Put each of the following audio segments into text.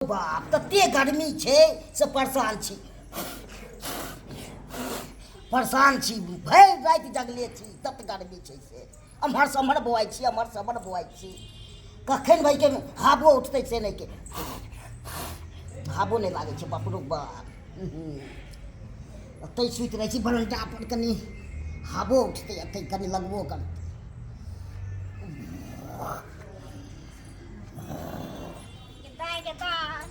बाप, तते गर्मी छै से परेशान छी, परेशान छी। भरि राति जगले छी, तत गर्मी छै से एम्हर से एम्हर बौआइ छी, एम्हर से एम्हर बौआइ छी। कखन भाइके हावो उठतै से नहि के हावो नहि लागै छै। बाप रौ बाप, ओतहि सुति रहै छी बरंडा पर, कनि हावो उठतै, एतहि कनि लगबो करतै। दाय गे दाय,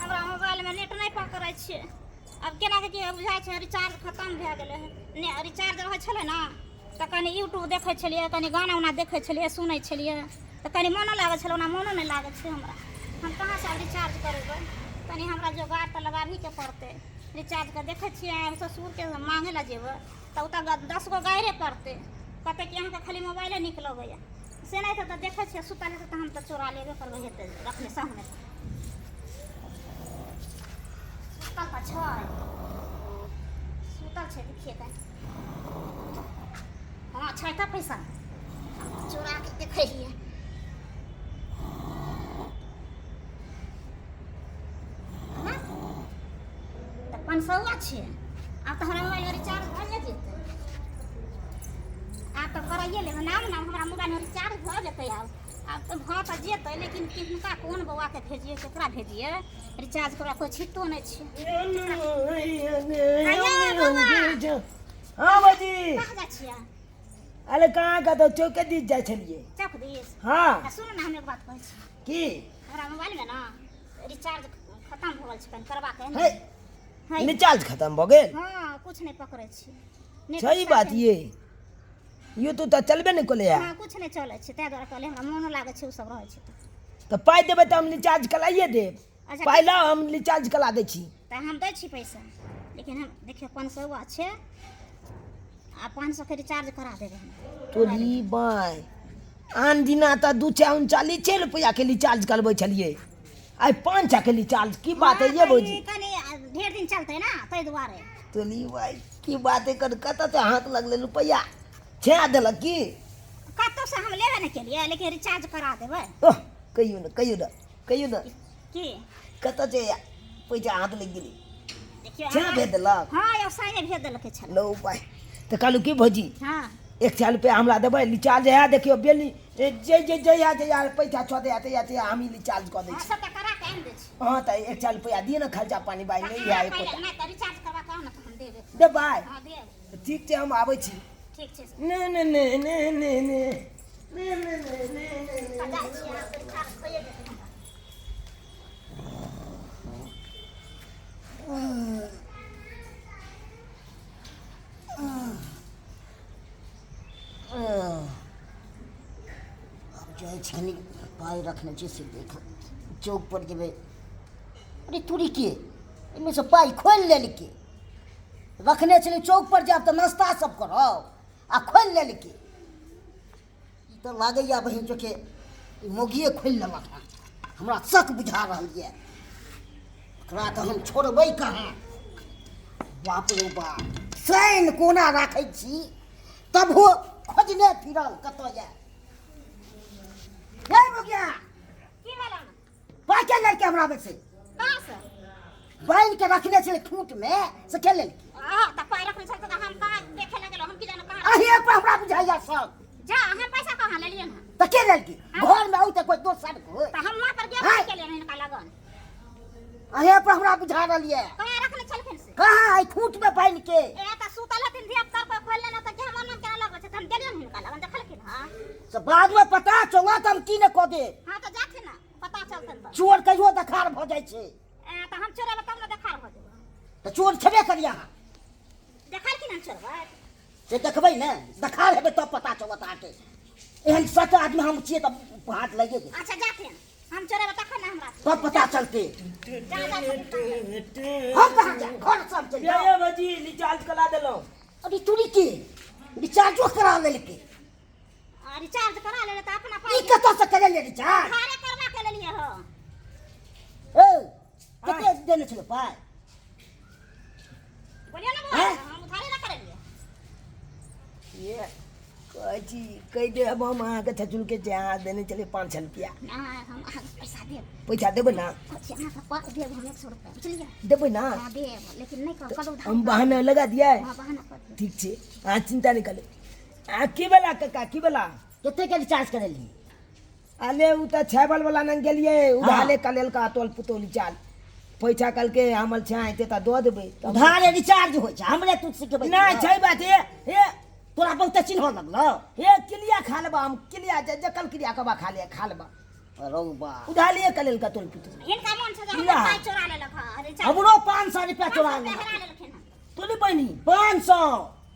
हमरा मोबाइलमे नेट नहि पकड़ै छै। आब केना के की बुझाइ छै, रिचार्ज खतम भए गेलै हन। ने रिचार्ज रहै छलै ने तऽ कनि यूट्यूब देखै छलियै, कनि गाना उना देखै छलियै, सुनै छलियै, तऽ कनि मोनो लागै छलै। ओना मोनो नहि लागै छै हमरा। हम कहाँसँ आब रिचार्ज करेबै? कनि हमरा जोगाड़ तऽ लगाबहीके पड़तै रिचार्जके। देखै छियै, हम ससुरके माँगै लए जेबै तऽ ओतऽ 10 गो गाइरे पड़तै। कहतै कि अहाँके खाली मोबाइले नीक लगैए। से नहि तऽ देखै छियै, सुतल हेतै तऽ हम तऽ चोरा लेबे करबै। हेतै रखने सामने, सुतल तऽ छै, सुतल छै। देखिए तऽ, हँ, छै तऽ पैसा चोरा के देखै हियै। हँ, तऽ 500 छै। आब तऽ हमरा मोबाइलमे रिचार्ज भऽ जेतै। आब तऽ कराइए लेबै नाम ने। हमरा मोबाइलमे रिचार्ज भऽ जेतै आब। आब तऽ भऽ तऽ जेतै, लेकिन किनका, कोन बौआके भेजिए, केकरा भेजिए रिचार्ज करा? कोइ छिटो नहि छै। हँ भौजी। कहाँ जाइ छियै? अरे कहाँ कतौ, चौके दिस जाइ छलियै। चौक दिस? हँ। आ सुनू ने, हम एक बात कहै छी। की? हमरा मोबाइलमे ने रिचार्ज खतम भऽ गेल छै, कनि करबाके है ने। हे। है। रिचार्ज खतम भऽ गेल? हँ, कुछ नहि पकड़ै छी नेट। सही बात ये, यो तो तऽ चलबे नहि कलै। हँ, कुछ नहि चलै छै। ताहि दुआरे कहलियै, हमरा मोनो लागै छै ओ सब रहै छै तऽ। तऽ पाइ देबै तऽ हम रिचार्ज कराइए देब। अच्छा। पाइ लाउ, हम रिचार्ज करा दै छी। तऽ हम दै छी पैसा, लेकिन हम देखियौ, 500 छै आ 500के रिचार्ज करा देबै हम। तोरी बाय, आन दिना तऽ दू चारि उनचालीसे रुपैआके रिचार्ज करबै छलियै, आइ पाँच के रिचार्ज, की बात है ये हँ, भौजी? तऽ ई कनि ढेर दिन चलतै ने, ताहि दुआरे। तोरी बाय, की बात है? कर कतऽ से हाथ लगलै रुपैआ? छेआ देलक की? कतहुसँ हम लेबे नहि केलियै, लेकिन रिचार्ज करा देबै। ओह, कहियौ ने, कहियौ ने, कहियौ ने। की? कतऽ छै पैसा हाथ लागि गेलै? देखियौ। छेआ भेज देलक? हँ यौ, साँझे भेज देलकै छलै। लो पाइ तऽ कहलहुँ की भौजी? हँ। 100 रुपैआ हमरा देबै, रिचार्ज है। देखियौ, बेली जे जे जहिया जहिया पैसा छऽ दैया तहिया तहिया हम ही रिचार्ज कऽ दै हँ छी। सबटा करा के आनि दै छी। हँ, तऽ 100 रुपैआ दिअ ने, खर्चा पानी बाइ नहि है पहिले एकोटा। नहि तऽ रिचार्ज करवा के आउ ने, तऽ हम देबै। देबै? हँ, देब। ठीक छै, हम आबै छी। ठीक छै। ने ने ने ने ने ने ने ने ने ने ने। तऽ जाइ छी अहाँ, रिचार्ज भइए जेतै हमरा। आब जाइ छी, कनि पाइ रखने छी से देख, चौक पर जेबै। अरे तोरी के, एहिमे से पाइ खोलि लेलकै। रखने छलै, चौक पर जायब तऽ नाश्ता सब करब आ खोलि लेलकै। ई तऽ लागैया बहिन चोके ई मौगिए खोलि लेलक हँ, हमरा शक बुझा रहल यऽ। एकरा तऽ हम छोड़बै कहाँ? बाप रे बाप, शैन कोना राखै छी तबो खोजने फिरल कतऽ यऽ। हे मौगिया! की भेल? पाइ के लेलकै हमरा में से? कहाँ से? बान्हि के रखने छलै खूंट में, से के लेलकै? अहाँ तऽ पाइ रखने छल तऽ हम कहाँ देखे लगलहुँ? हम की जानो कहाँ। अहीं पर हमरा बुझाइया सब। जा, हम पैसा कहाँ लेलियै हँ? तऽ के लेलकै? घर में औ तऽ कोइ दोसर कोइ। तऽ हम वहाँ पर गेबे हैं? नहि केलियै हिनका लगन। अहीं पर हमरा बुझा रहल यऽ। कहाँ रखने छलखिन से? कहाँ है खूंट में बान्हि के? ए तऽ सुतल हथिन धिया पुता, कोइ खोलि लेने तऽ कि हमर नाम केना लगबै छै? तऽ हम गेलियै ने हिनका लगन, देखलखिन हँ। से बाद में पता चलत, हम की ने कऽ देब। हँ, तऽ जाथिन ने, पता चलतनि तऽ। चोर कहियो देखार भऽ जाइ छै। ए तऽ हम चोरेबै तब ने देखार भऽ जेबै। तऽ चोर छेबे करी अहाँ। देखलखिन हँ चोरबै? से देखबै ने, देखार हेबै तब पता चलत अहाँके। एहन सच आदमी हम छियै तऽ हाथ लागिए गेल। अच्छा, जाथिन, हम चोरेबै तखन ने हमरा तब पता चलते। जा जा छथिन। हम कहाँ जायब? घर से हम चलि जाउ। ये भौजी, रिचार्ज करा देलहुँ। अरे तोरी के, रिचार्जो करा लेलकै। आ रिचार्ज करा लेले तऽ अपना ई पाइ। कतऽ से करेले रिचार्ज? उधारे करवा के लेलियै हो। ए, कते देने छलै पाइ? बोलिए ना बौआ। हैं? हम उधारे ना करेलियै। ये कहै छी कहि देब हम अहाँके छछुलके जे अहाँ देने छलियै 500 रुपैआ। नहि, हम अहाँके पैसा देब। पैसा देबै ने? कहै छी अहाँके पाइ देब हम 100 रुपैआ, बुझलियै? देबै ने? हँ देब, लेकिन नहि कहब, कहलहुँ उधार। हम बहाना लगा दियै। हँ, बहाना कऽ दियौ। ठीक छै, अहाँ चिन्ता नहि करू। अहाँ की भेला काका, की भेला? कतेक रिचार्ज करेलही? अले उ तऽ छैबल वाला नंग गेलियै, उधाले कलेलका तोल पुतोली चाल पैसा कहलकै हमर छै हेतै तऽ दऽ देबै। तऽ उधारे रिचार्ज होइ छै, हमरे तू सिखबै? नहि छै बात। हे हे, तोरा बहुते चिन्ह लगलो। हे किलिया खा लेबा हम, किलिया जे जकल क्रिया कबा खा ले, खा लेबा। रौ बा, उधालिए कलेलका तोल पुतोली। हिनका मोन छै जे हमर किया? पाइ चोरा लेलक हँ, रिचार्ज हमरो 500 रुपया चोरा 500 रुपैआ लेलक। हेरा लेलखिन हँ। तोली बहिनी 500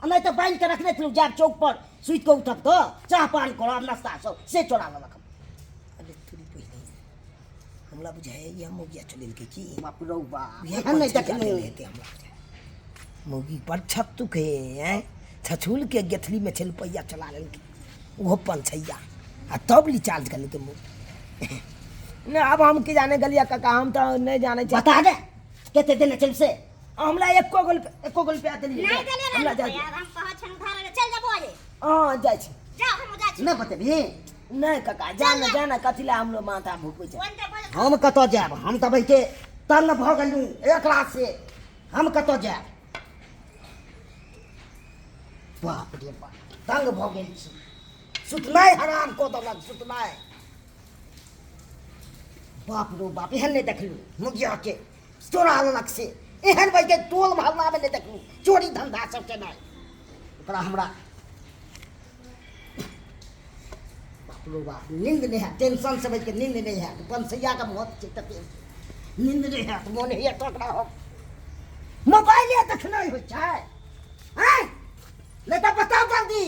आ नहि तऽ बान्हि कऽ रखने छलहुँ, जायब चौक पर सुति कऽ उठब तऽ चाह पान करब, नाश्ता सब, से चोरा लेलक। अरे तोरी बहिनी, हमरा बुझाइए मौगिया चलेलकै की। बाप रौ बाप, इएह एहन नहि पंछैया देखने देने हेतै हमरा बुझाइए। मौगी बड़ छत्तुक हे आँय, छछूल के गेथली में छल रुपैआ चला लेलकै, ओहो पंछैया, आ तब रिचार्ज करेलकै मौगी। नहि आब हम की जाने गेलियै काका, हम तऽ नहि जानै छियै। बता दे कते देने छल से। हमरा एको गो रुपैआ देलियै? नहि देलियै हमरा ने जाइ रुपैआ, हम कहै छियनि उधार ले, चलि जेबो आइ। हँ, जाइ छी। जाउ, हम जाइ छी। नहि बतेबही? नहि काका, जा ने, जा ने, कथी लए हमरो माथा भुकै छै? ओन्ते बजल। हम कतऽ जायब? हम तऽ बैठे तंग भऽ गेलहुँ एकरा से, हम कतऽ जायब? बाप रे बाप, तंग भऽ गेल छी। सुतनाइ हराम कऽ देलक सुतनाइ। बाप रो बाप, एहन नहि देखलहुँ मुखियाके चोरा लेलक से, एहन बैठे टोल मोहल्लामे नहि देखलहुँ चोरी धंधा सब केनाइ ओकरा। हमरा बाप रो बाप, नींद नहि हैत, टेंशन से बैठ के नींद नहि हैत। पंसैयाके मौत छै तते नींद नहि हैत। मोन होइए तकरा हम मोबाइले देखनाइ होइ छै। आँय, नहि तऽ बताउ जल्दी,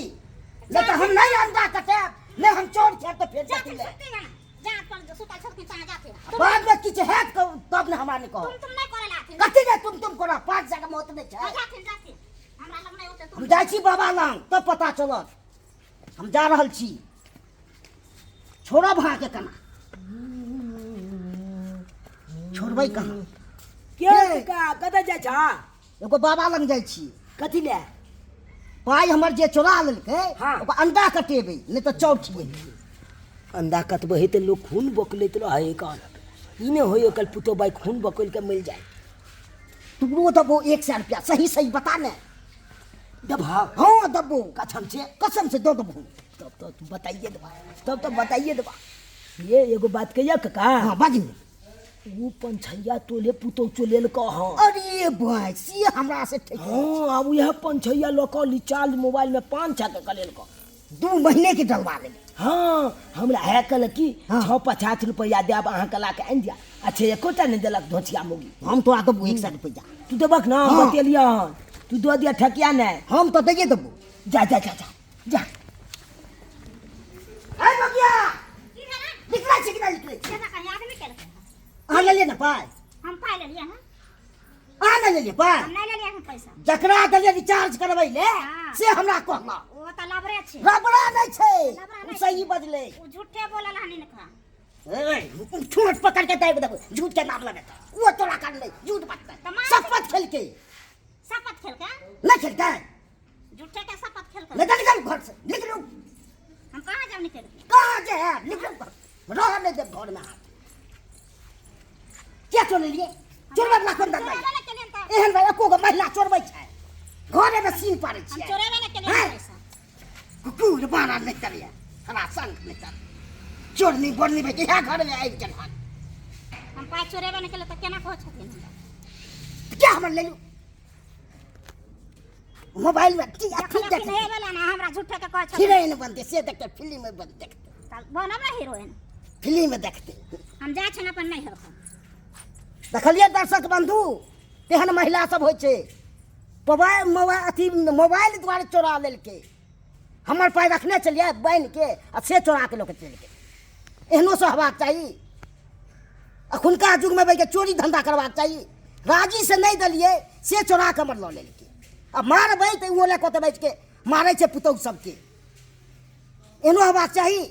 नहि तऽ हम नहि अंडा कटायब, नहि हम चोर खायब तऽ फेर जाथिन कथी लए? सुतथिन ने, जहाँ पर सुतल छलखिन तहाँ जाथिन। तुम बादमे किछु हैत तब ने हमरा नहि कहब। तुम तुम नहि करै लाथिन। कथी ने तुम तुम करब? 500 के मौत नहि छै। हँ, जाथिन, जाथिन, हमरा लग नहि होतै। हम तुम जाइ छी बाबा लग तब पता चलत। हम जा रहल छी, छोड़ब अहाँके केना छोड़बै कहाँ? के काका, कतऽ जाइ छह? एगो बाबा लग जाइ छी। कथी लए? पाइ हमर जे चोरा लेलकै। हाँ। ओकर अंडा कटेबै, नहि तऽ चौर खिएबै। अंडा कटबै है तऽ लोक खून बकलैत रहै कान, ई नहि होइ ओकर पुतोह बाइ खून बकलि कऽ मरि जाइ। तोरो देबो 100 रुपया, सही सही बता ने। देबह? हाँ देबो। कसम से? कसम से दऽ देबो। तब तऽ तू बताइए देबा, तब तऽ बताइए देबा। ये एगो बात कहिया काका? हाँ, बाजू। ओ पंछैया तोले पुतोह चोलेलकऽ हँ। अरे भाई, से हमरा से ठीक। हँ, आब उएह पंछैया लऽ कऽ रिचार्ज मोबाइलमे 500 के कलेलकऽ। 2 महीने के डलवा लेबै। हँ, हमरा है कहलक कि हाँ। 6.50 रुपैआ देब अहाँके, ला कऽ आनि दिअ। अच्छा, एकोटा नहि देलक धोचिया मौगी। हम तोरा देबो 100 रुपया। तू देबक ने? हाँ। बतेलियह हन, तू दऽ दिअ, ठकिया नहि। हम तऽ दैये देबो। जा जा जा जा जा। अरे बगिया, की भेलै? निकलै छी कि नहि निकलै छी? से तऽ कहीं आदमी केलकै। अहाँ लेलियै ने पाइ? हम पाइ लेलियै हँ। अहाँ नहि लेलियै पाइ? हम नहि लेलियै हन पैसा। जकरा देलियै रिचार्ज करबै ले, हाँ। से हमरा कहलक। ओ तऽ लबरे छै। रबड़ा नहि छै। लबड़ा ओ नहि सही छै। बजलै। ओ झूठे बोलल हन हिनका। ए, ठोंठ पकड़ के दाबि देबो, झूठ के नाम लगेतै। ओ तोरा करलै झूठ बजतै। तऽ मार। शपथ खेलकै। शपथ खेलकै? नहि खेलकै? झूठे के शपथ खेलकै। नहि तऽ निकल घर से, निकलू। हम कहाँ जाब निकल के? कहाँ जे है, निकलू घर, रह नहि देब घरमे। हाथ किया चोरेलियै? चोरबै वला कोन धंधा? चोरेबे नहि केलियनि तऽ। एहन भाई एको गो महिला चोरबै छै? घरेमे सीन पाड़ै हम छियै। चोरेबे नहि केलियनि हैं? पैसा। कुकुर बानर नहि करैया, हमरा संग नहि कर। चोरनी बोरनी भाई इएह घरमे आबि गेल हन। हम पाइ चोरेबे नहि केलियै तऽ केना कहै छथिन हमरा? क्या हमर लेलू मोबाइल में की अथी? जखन देखते हे वाला ना हमरा झूठे के कहै छथिन। हीरोइन बनते से देखते, फिल्म में बन देखते। तऽ बनब ने हीरोइन? फिल्म में देखते। हम जाइ छियनि अपन नैहर पर। देखलियै दर्शक बंधु, तेहन महिला सब होइ छै। मोबाइल मोबाइल अथी मोबाइल दुआरे चोरा लेलकै। हमर पाइ रखने छलियै बान्हि के, आ से चोरा के लऽ के चलि गेल। एहनो सब हेबाक चाही? अखुनका युगमे बैठ के चोरी धंधा करबाक चाही? राजी से नहि देलियै, से चोरा के हमर लऽ लेलकै। आ मारबै तऽ ओहो लए कऽ बैठ के मारै छै पुतहु सबके। एहनो हेबाक चाही?